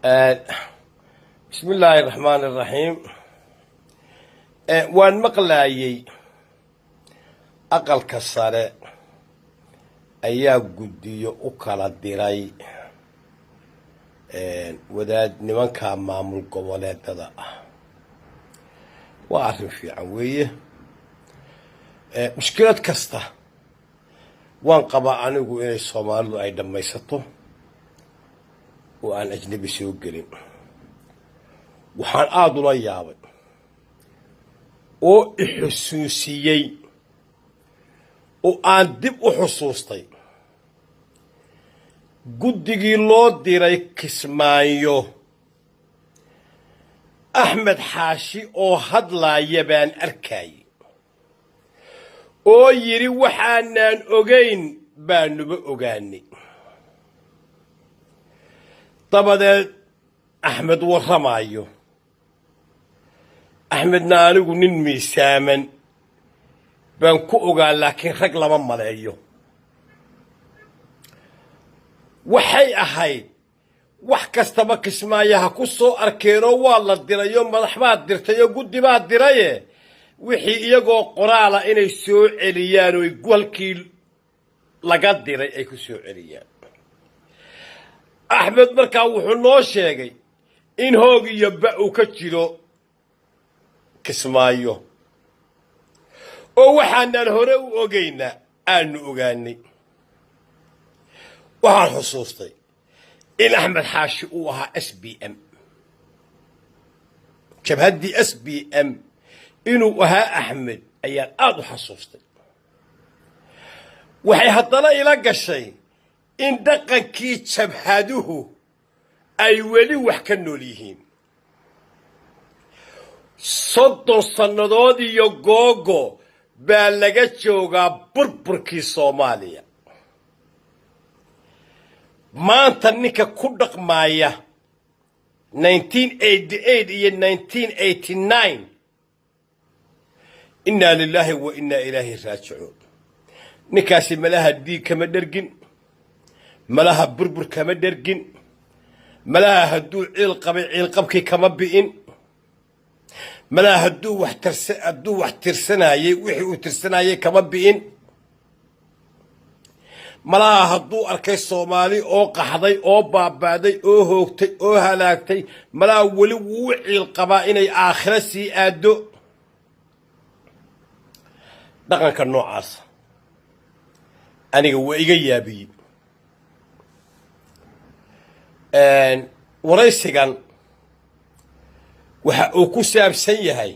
Bismi illaahi raxmaani raxiim. Waan maqlaayey, Aqalka Sare ayaa guddiyo u kala diray wadaad nimanka maamul goboleedada ah. Waa arrin fiican weeye. Mushkilad kasta waan qabaa anigu inay Soomaalidu ay dhammaysato oo aan ajnabi soo gelin. Waxaan aada ula yaabay oo ixusuusiyey oo aan dib u xusuustay guddigii loo diray Kismaayo. Axmed Xaashi oo hadlaaya baan arkayay oo yidhi: "Waxaanaan ogayn baanuba ogaanay." Dabadeed Axmed warramaayo. Axmedna anigu nin miisaaman baan ku ogaa, laakiin rag lama maleeyo. Waxay ahayd wax kastaba Kismaayaha ku soo arkeenoo waa la dirayoo madax baad dirtay oo guddi baad diraye, wixii iyagoo qoraala inay soo celiyaan oo halkii laga diray ay ku soo celiyaan. Axmed markaa wuxuu noo sheegay in hoog iyo ba uu ka jiro Kismaayo oo waxaanaan hore u ogaynaa aanu ogaanay. Waxaan xusuustay in Axmed Xaashi uu ahaa SPM, jabhaddii SPM inuu ahaa Axmed ayaan aada u xasuustay. Waxay haddana ila gashay in dhaqankii jabhaduhu ay weli wax ka nool yihiin 30 sannadood iyo googo baa laga joogaa burburkii Soomaaliya. Maanta ninka ku dhaqmaaya 1988 iyo 1989, innaa lilaahi wa innaa ilaahi raajicuun. Ninkaasi malaha dhiig kama dhergin, malaha burbur kama dhergin, malaha hadduu ciil qabay ciilqabkii kama bi'in, malaha hadduu wax tirsanayey wixii uu tirsanayey kama bi'in, malaha hadduu arkay Soomaali oo qaxday oo baaba'day oo hoogtay oo halaagtay, malaha weli wuu u ciil qabaa inay aakhiro sii aaddo. Dhaqanka noocaasa aniga waa iga yaabiyey. Waraysigan waxa uu ku saabsan yahay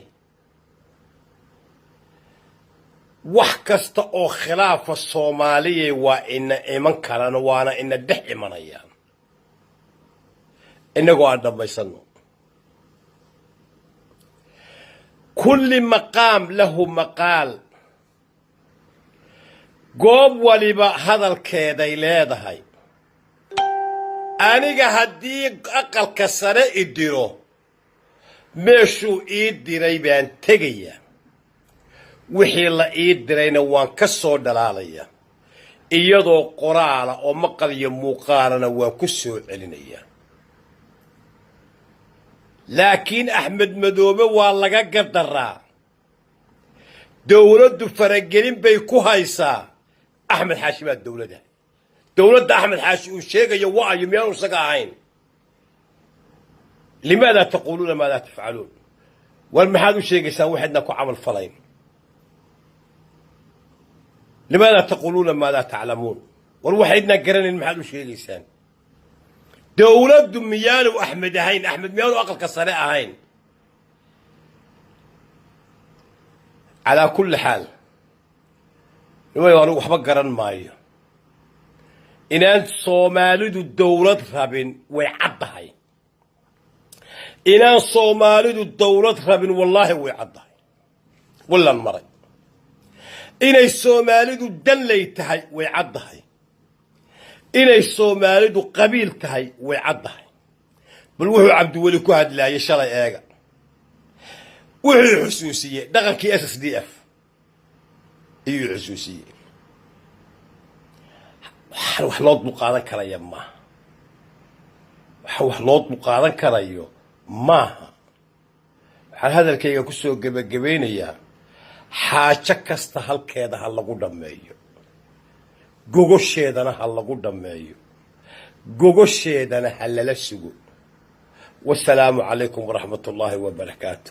wax kasta oo khilaafa Soomaaliya waa ina iman karaan, waana ina dhex imanayaan innagoo aan dhammaysanno. Kulli maqaam lahu maqaal, goob waliba hadalkeeday leedahay. Aniga haddii Aqalka Sare i diro, meeshuu ii diray baan tegayaa, wixii la ii dirayna waan ka soo dhalaalaya, iyadoo qoraala oo maqal iyo muuqaalana waan ku soo celinayaa. Laakiin Axmed Madoobe waa laga gardaraa, dowladdu faragelin bay ku haysaa. Axmed Xaashi baa dowladda. Dowladda Axmed Xaashi uu sheegayo wa-ayo? Miyaanu isaga ahayn? Limaadaa taquuluuna maa laa tafcaluun? War maxaad u sheegaysaan waxaydna ku camal falayn? Limaadaa taquuluuna maa laa taclamuun? War waxaydnaan garanayn maxaad u sheegaysaan? Dowladdu miyaanu Axmed ahayn? Axmed miyaanu Aqalka Sare ahayn? Calaa kulli xaal, nimayo, anigu waxba garan maayo. Inaan Soomaalidu dowlad rabin way caddahay. Inaan Soomaalidu dowlad rabin, wallaahi, way caddahay, wallan maray. Inay Soomaalidu danley tahay way caddahay. Inay Soomaalidu qabiil tahay way caddahay. Bal wuxuu Cabdiweli ku hadlaayay shalay eega. Wuxuu xusuusiyey dhaqankii SSDF ayuu xusuusiyey. Wax loo dulqaadan karaya maaha. Waxa wax loo dulqaadan karayo maaha. Waxaan hadalkayga ku soo gebagabaynayaa: xaajo kasta halkeeda ha lagu dhammeeyo, gogosheedana ha lagu dhammeeyo, gogosheedana ha lala sugo. Wasalaamu calaykum waraxmat ullaahi wabarakaatu.